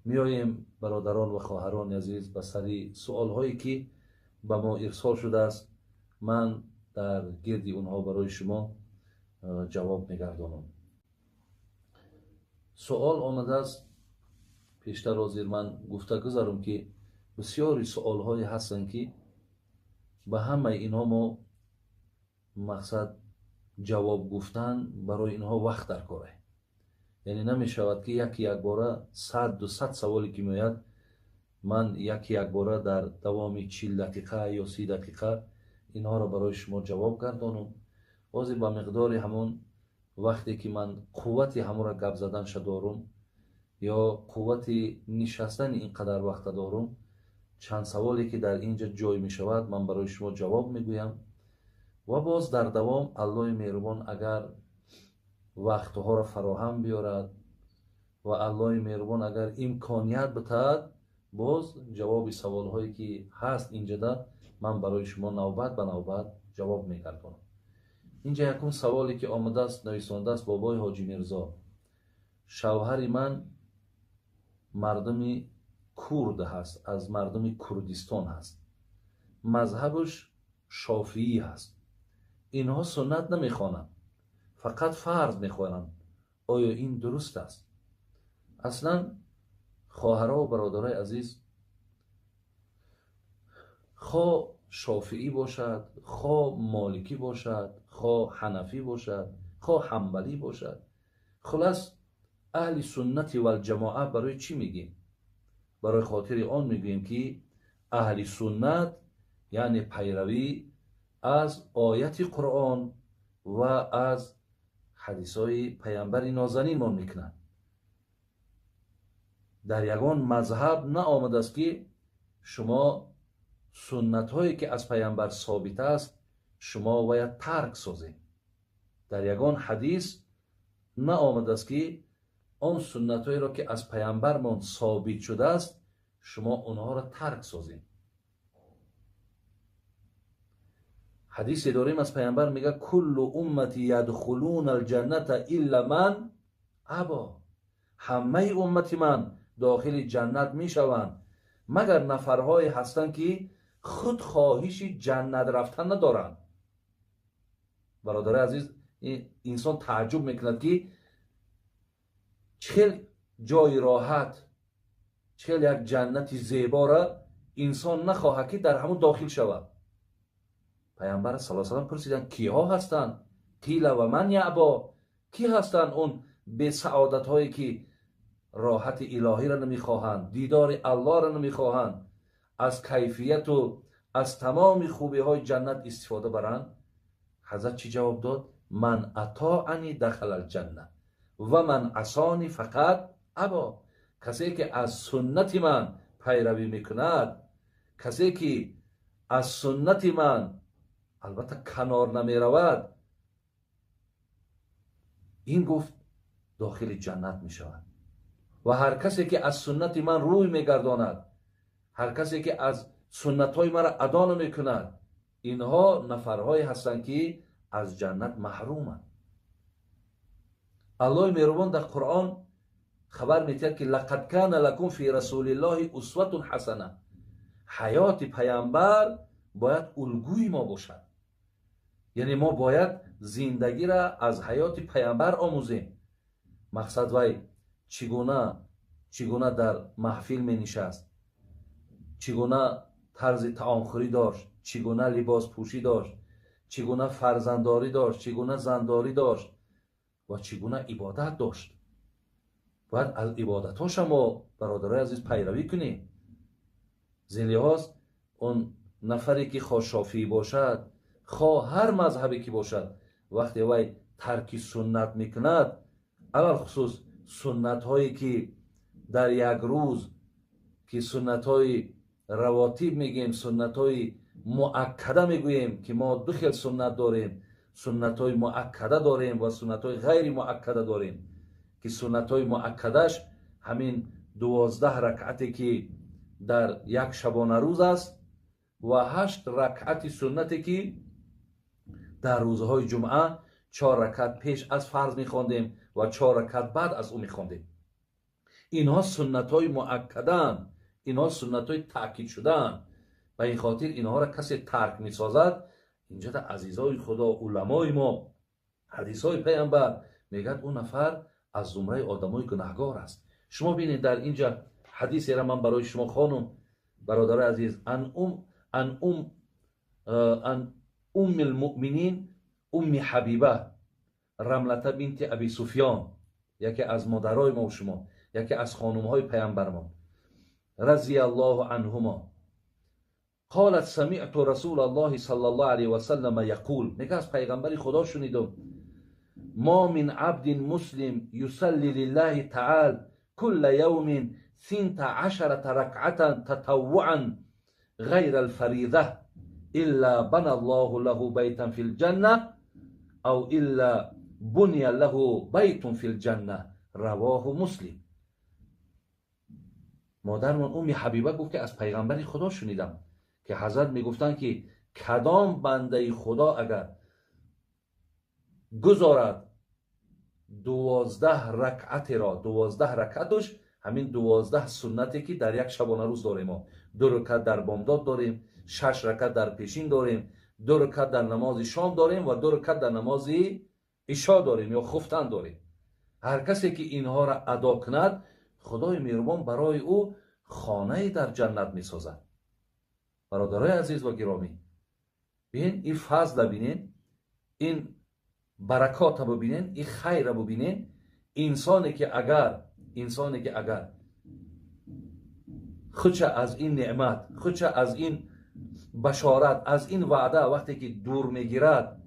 Меоем, бародарон ва хоҳарони азиз, ба сари суолҳое ки ба мо ирсол шудааст. Ман дар гирди онҳо барои шумо ҷавоб мегардонам. Суол омадааст. Пештар ҳозир ман гуфта гузарам, ки бисёри суолҳое ҳастанд, ки ба ҳамаи инҳо мо мақсад ҷавоб гуфтан барои инҳо вақт дар коре. Яъне намешавад, ки яки якбора 100-200 саволе ки меояд, ман яки якбора дар давоми 40 дақиқа ё 30 дақиқа инҳоро барои шумо ҷавоб гардонам. Ҳозир ба миқдори ҳамон вақте ки ман қуввати ҳамонро гап заданша дорум ё қуввати нишастани ин қадар вақта дорум, чанд саволе ки дар ин ҷо ҷой мешавад, ман барои шумо ҷавоб мегӯям ва боз дар давом, Аллоҳи меҳрубон агар вақтҳоро фароҳам биёрад ва Аллоҳи меҳрубон агар имконият битаҳад, боз ҷавоби саволҳое ки ҳаст инҷода, ман барои шумо навбат ба навбат ҷавоб мегардонам. Инҷа якум саволе ки омадааст, нависондааст: «Бобои Ҳоҷи Мирзо, шавҳари ман мардуми курд ҳаст, аз мардуми Курдистон ҳаст, мазҳабаш шофиӣ ҳаст. Инҳо суннат намехонанд, фақат фарз мехонанд. Оё ин дуруст аст?» Аслан, хоҳаро ва бародарои азиз, хо шофиӣ бошад, хо моликӣ бошад, хо ҳанафӣ бошад, хо ҳамбалӣ бошад, хулас, аҳли суннати валҷамоа барои чӣ мегӯем? Барои хотири он мегӯем, ки аҳли суннат яъне пайравӣ аз ояти Қуръон ва аз ҳадисҳои паямбари нозанинмон мекунанд. Дар ягон мазҳаб наомадааст, ки шумо суннатҳое ки аз паямбар собит аст, шумо бояд тарк созед. Дар ягон ҳадис наомадааст, ки он суннатҳоеро ки аз паямбармон собит шудааст, шумо онҳоро тарк созед. Ҳадисе дорем аз паямбар, мега: «Куллу уммати ядхулуна алҷанната илла ман або». Ҳамаи уммати ман дохили ҷаннат мешаванд, магар нафарҳое ҳастанд, ки худ хоҳиши ҷаннат рафтан надоранд. Бародари азиз, инсон тааҷҷуб мекунад, ки чӣ хел ҷои роҳат, чӣ хел як ҷаннати зебора инсон нахоҳад, ки дар ҳамон дохил шавад. Паямбар сал салам пурсиданд: «Киҳо ҳастанд?» «Қила ва ман яъбо?» Кӣ ҳастанд он бесаодатҳое, ки роҳати илоҳиро намехоҳанд, дидори Аллоҳро намехоҳанд, аз кайфияту аз тамоми хубиҳои ҷаннат истифода баранд? Ҳазрат чӣ ҷавоб дод? «Ман атоани дахала алҷанна ва ман асони фақат або». Касе ки аз суннати ман пайравӣ мекунад, касе ки аз суннати ман албатта канор намеравад, ин, гуфт, дохили ҷаннат мешавад ва ҳар касе ки аз суннати ман рӯй мегардонад, ҳар касе ки аз суннатҳои маро адо намекунад, инҳо нафарҳое ҳастанд, ки аз ҷаннат маҳруманд. Аллоҳи меҳрубон дар Қуръон хабар метиҳад, ки «Лақад кана лакум фи расулиллоҳи усватун ҳасана». Ҳаёти паямбар бояд улгӯи мо бошад, яъне мо бояд зиндагира аз ҳаёти паямбар омӯзем. Мақсад, вай чӣ гуна дар маҳфил менишаст, чӣ гуна тарзи таомхӯрӣ дошт, чӣ гуна либоспӯшӣ дошт, чӣ гуна фарзанддорӣ дошт, чӣ гуна зандорӣ дошт ва чӣ гуна ибодат дошт. Бояд аз ибодатҳоша мо, бародарои азиз, пайравӣ кунем. Зин лиҳоз, он нафаре ки хоҳ шофиӣ бошад, хоҳ ҳар мазҳабе ки бошад, вақте вай тарки суннат мекунад, алалхусус суннатҳое ки дар як рӯз, ки суннатҳои равотиб мегӯем, суннатҳои муаккада мегӯем, ки мо ду хел суннат дорем: суннатҳои муаккада дорем ва суннатҳои ғайри муаккада дорем, ки суннатҳои муаккадаш ҳамин 12 ракъате ки дар як шабонарӯз аст ва ҳашт ракъати суннате ки дар рӯзҳои ҷумъа чор ракат пеш аз фарз мехондем ва чор ракат баъд аз ӯ мехондем. Инҳо суннатҳои муаккадаанд, инҳо суннатҳои таъкид шудаанд. Ба ин хотир инҳоро касе тарк месозад. Инҷа да азизои Худо, уламои мо, ҳадисҳои паямбар мегӯяд, ӯ нафар аз зумраи одамои гунаҳгор аст. Шумо бинед, дар инҷа ҳадисеро ман барои шумо хонум, бародарои азиз, ан умми лмуъминин Умми Ҳабиба Рамлата бинти Аби Суфён, яке аз модарои мо шумо, яке аз хонумҳои паямбармон, رضي الله عنهما، قالت سمعت رسول الله صلى الله عليه وسلم يقول، میگه از پیغمبر خدا شنیدم، ما من عبد مسلم يصلي لله تعالى كل يوم 12 ركعة تطوعا غير الفريضة إلا بنى الله له بيتا في الجنة أو إلا بني له بيت في الجنة، رواه مسلم. مادرمان امی حبیبه گفت که از پیغمبر خدا شنیدم که حضرت میگفتند که کدام بنده خدا اگر گذارد 12 رکعت را، 12 رکعتش همین 12 سنتی که در یک شبانه روز داریم، ما 2 رکعت در بامداد داریم، 6 رکعت در پیشین داریم، 2 رکعت در نماز شام داریم و 2 رکعت در نماز عشا داریم یا خفتن داریم. هر کسی که اینها را ادا کند، خدای مهربان برای او خانه در جنت میسازد. برادرای عزیز و گرامی، ببین این فضل ببینین، این برکات ببینین، این خیر ببینین. انسانی که اگر خودش از این نعمت، خودش از این بشارت، از این وعده وقتی که دور میگیرد،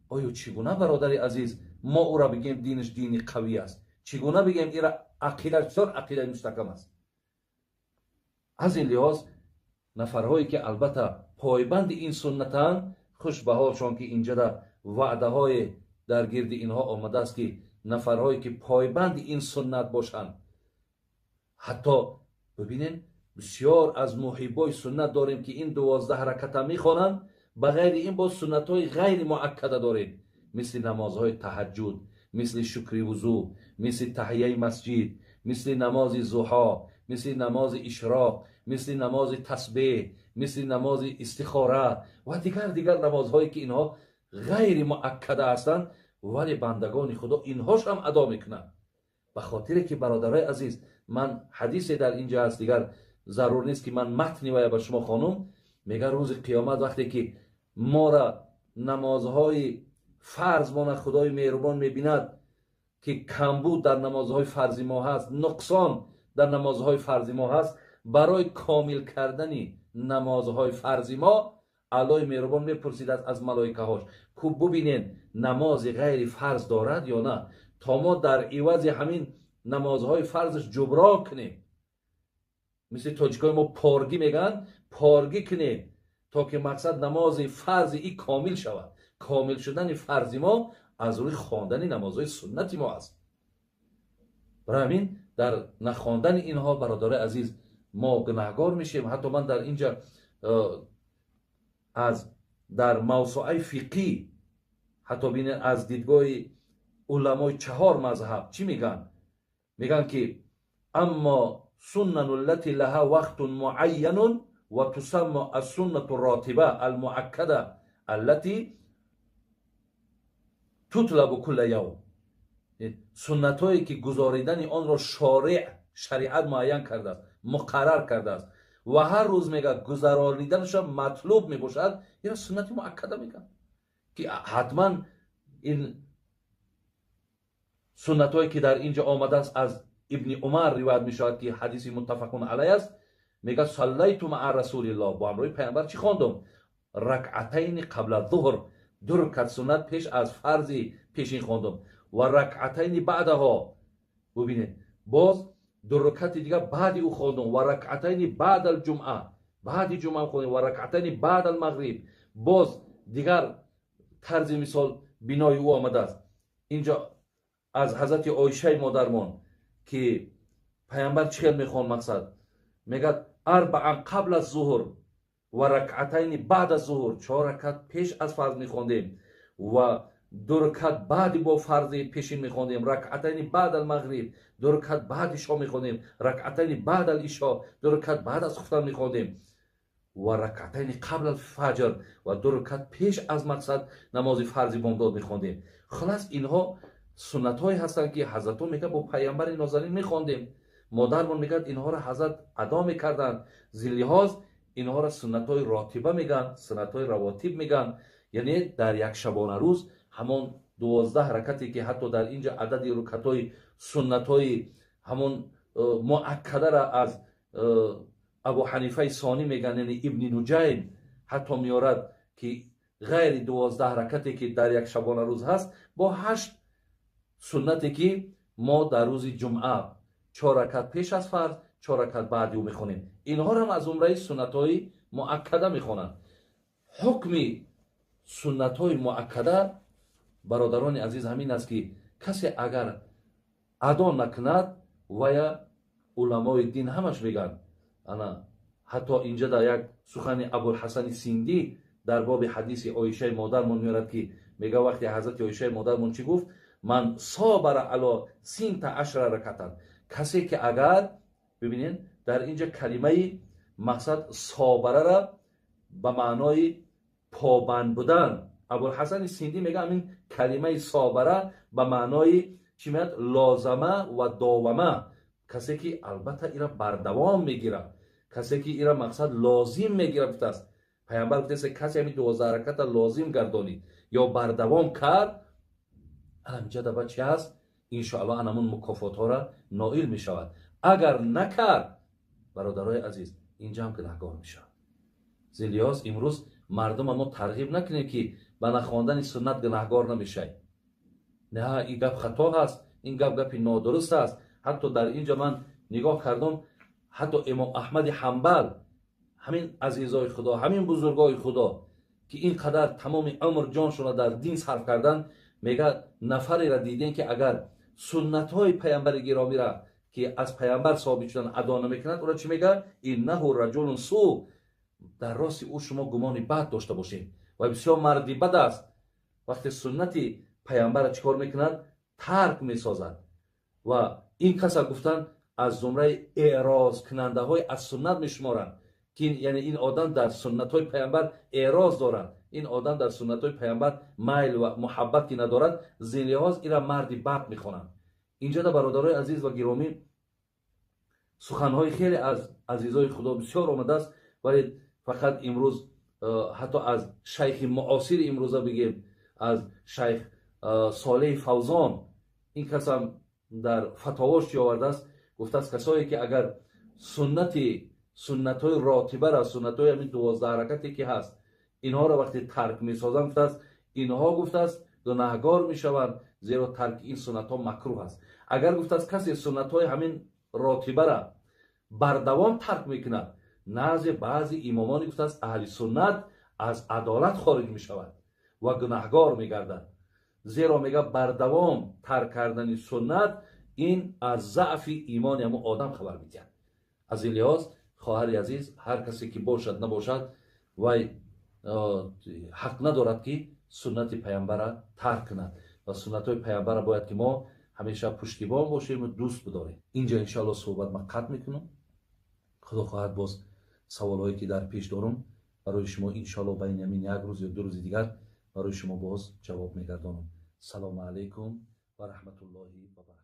آیا چگونه برادر عزیز ما او را بگیم دینش دینی قوی است؟ چگونه بگیم این را عقیده بسیار عقیده مستحکم است؟ از این لحاظ نفرهایی که البته پایبند این سنتن، خوش به حالشان که اینجا در وعده های در گرد اینها آمده است که نفرهایی که پایبند این سنت باشند. حتی ببینین بسیار از محبای سنت داریم که این 12 حرکت هم میخوانند، بغیر این باز سنت های غیر مؤکده داریم، مثل نمازهای تهجد، مثل شکر وضو، مثل تحیه مسجد، مثل نماز ضحا، مثل نماز اشراق، مثل نماز تسبیح، مثل نماز استخاره و دیگر نمازهایی که اینها غیر مؤکده هستند، ولی بندگان خدا اینهاش هم ادا میکنند. به خاطر که برادرای عزیز، من حدیث در اینجا هست، دیگر ضرور نیست که من متنی و به شما خانم. میگه روز قیامت وقتی که ما را نمازهای فرض ما خدای مهربان میبیند که کمبود در نمازهای فرضی ما هست، نقصان در نمازهای فرضی ما هست، برای کامل کردن نمازهای فرضی ما الله مهربان میپرسید از ملائکه هاش کو ببینین نماز غیر فرض دارد یا نه، تا ما در عوض همین نمازهای فرضش جبران کنیم. مثل تاجیکای ما پارگی میگن، پارگی کنیم تا که مقصد نماز فرض ای کامل شود. کامل شدن فرض ما از روی خواندن نمازهای سنتی ما است. برای همین در نخواندن اینها برادر عزیز ما گناهگار میشیم. حتی من در اینجا از در موسوعه فقهی حتی بینه از دیدگاه علمای 4 مذهب چی میگن؟ میگن که اما سنن التي لها وقت معین و تسمى السنة الراتبه المؤکده التي تطلب كل یوم، سنت هایی که گزاریدن آن را شارع شریعت معین کرده است، مقرر کرده است و هر روز میگه گذرانیدنش مطلوب میباشد، این سنت مؤکده میگن که حتما این سنت هایی که در اینجا آمده است از ابن عمر روایت میشود که حدیث متفق علیه است، میگه صلیت مع رسول الله، با همراه پیامبر چی خواندم؟ رکعتین قبل الظهر، 2 رکعت سنت پیش از فرض پیشین خواندم و رکعتین بعدها، ببینید باز 2 رکعت دیگه بعد او خواندم و رکعتین بعد الجمعه، بعد جمعه خواندم و رکعتین بعد المغرب. باز دیگر طرز مثال بنای او آمده است. اینجا از حضرت عایشه مادرمان که پیامبر چه میخوان مقصد میگه اربعا قبل از ظهر و رکعتین بعد از ظهر، 4 رکعت پیش از فرض میخوندیم و 2 ракат баъди бо фарзи пешин мехондем, ракъатайни баъд алмағриб, 2 ракат баъди ишо мехондем, ракъатайни баъд алишо, 2 ракат баъд аз хуфтан мехондем ва ракъатайни қабл алфаҷр ва 2 ракат пеш аз мақсад намози фарзи бомдод мехондем. Хулас инҳо суннатҳое ҳастанд, ки ҳазратҳо мегӯяд бо пайғамбари нозанин мехондем. Модармон мегӯяд инҳоро ҳазрат адо мекарданд. Зиллиҳоз инҳоро суннатҳои ротиба мегӯянд, суннатҳои равотиб мегӯянд. Яъне дар як шабона рӯз ҳамон 12 ракате ки ҳатто дар инҷа адади рукатҳои суннатҳои ҳамон муаккадара аз Абу Ҳанифаи Сонӣ мегӯянд, яъне Ибни Нуҷайм ҳатто меорад ки ғайри 12 ракате ки дар як шабона рӯз ҳаст, бо 8 суннате ки мо дар рӯзи ҷумъа 4 ракат пеш аз фарз, 4 ракат баъди ӯ мехонем. Инҳоро аз зумраи суннатҳои муаккада мехонанд. Ҳукми суннатҳои муаккада, бародарони азиз, ҳамин аст ки касе агар адо накунад, вая уламои дин ҳамаш мегӯянд. Ана ҳатто инҷа дар як сухани Абулҳасани Синдӣ дар боби ҳадиси Оишаи модармон меорад, ки мега вақте ҳазрати Оишаи модармон чӣ гуфт? Ман собара ало 16 ракатан. Касе ки агар бибинед, дар инҷа калимаи мақсад собарара ба маънои побанд будан Абулҳасани Синдӣ мега ҳамин калимаи собара ба маънои чӣ меяд? Лозама ва довама. Касе ки албатта ира бардавом мегирад, касе ки ира мақсад лозим мегирад, гуфтааст пайғамбар, гуфтааст касе ҳамин 12 раката лозим гардонид ё бардавом кард, ҳаминҷа даба чи ҳаст? Иншоаллоҳ анамун мукофотҳоро ноил мешавад. Агар накард, бародарои азиз, инҷа ҳам гунаҳгор мешавад. Зиллиҳоз имрӯз мардума мо тарғиб накунем, ки ба нахондани суннат гунаҳгор намешавед. Не, ин гап хато ҳаст, ин гап гапи нодуруст аст. Ҳатто дар инҷа ман нигоҳ кардам, ҳатто имом Аҳмади Ҳамбал, ҳамин азизои Худо, ҳамин бузургои Худо, ки ин қадар тамоми умр ҷоншонро дар дин сарф карданд, мегӯяд нафареро дидем, ки агар суннатҳои пайғамбари гиромиро, ки аз пайғамбар собит шудан, адо намекунад, ӯро чӣ мегӯяд? Иннаҳу раҷулун су. Дар рости ӯ шумо гумони бад дошта бошед ва бисёр марди бад аст. Вақте суннати пайғамбарро чӣ кор мекунад? Тарк месозад. Ва ин каса гуфтанд аз зумраи эърозкунандаҳои аз суннат мешуморанд, ки яъне ин одам дар суннатҳои пайғамбар эъроз дорад, ин одам дар суннатҳои пайғамбар майл ва муҳаббат ки надорад, зинлиҳоз ира марди бад мехонанд. Инҷода, бародарои азиз ва гиромӣ, суханҳои хеле аз азизои Худо бисёр омадааст, вале фақат имрӯз ҳатто аз шайхи муосири имрӯза бигем, аз шайх Солеҳи Фавзон, ин касам дар фатовош чӣ овардааст? Гуфтааст касое ки агар суннатҳои ротибара, суннатҳои ҳамин 12 ҳаракате ки ҳаст, инҳоро вақте тарк месозанд, гуфтааст инҳо, гуфтааст, гунаҳгор мешаванд, зеро тарки ин суннатҳо макрӯҳ аст. Агар, гуфтааст, касе суннатҳои ҳамин ротибара бардавом тарк мекунад, назди баъзи имомони, гуфтааст, аҳли суннат аз адолат хориҷ мешавад ва гунаҳгор мегардад, зеро мега бардавом тарк кардани суннат ин аз заъфи имони ҳамон одам хабар медиҳад. Аз ин лиҳоз, хоҳари азиз, ҳар касе ки бошад набошад, вай ҳақ надорад, ки суннати пайғамбара тарк кунад ва суннатҳои пайғамбара бояд ки мо ҳамеша пуштибон бошем ва дӯст бидорем. Инҷа иншоалло суҳбат ман қатъ мекунам. Худо хоҳад, боз саволҳое ки дар пеш дорум, барои шумо иншоалло байни ҳамин як рӯз ё 2 рӯзи дигар барои шумо боз ҷавоб мегардонам. Салому алайкум ва раҳматуллоҳи ва баракатуҳ.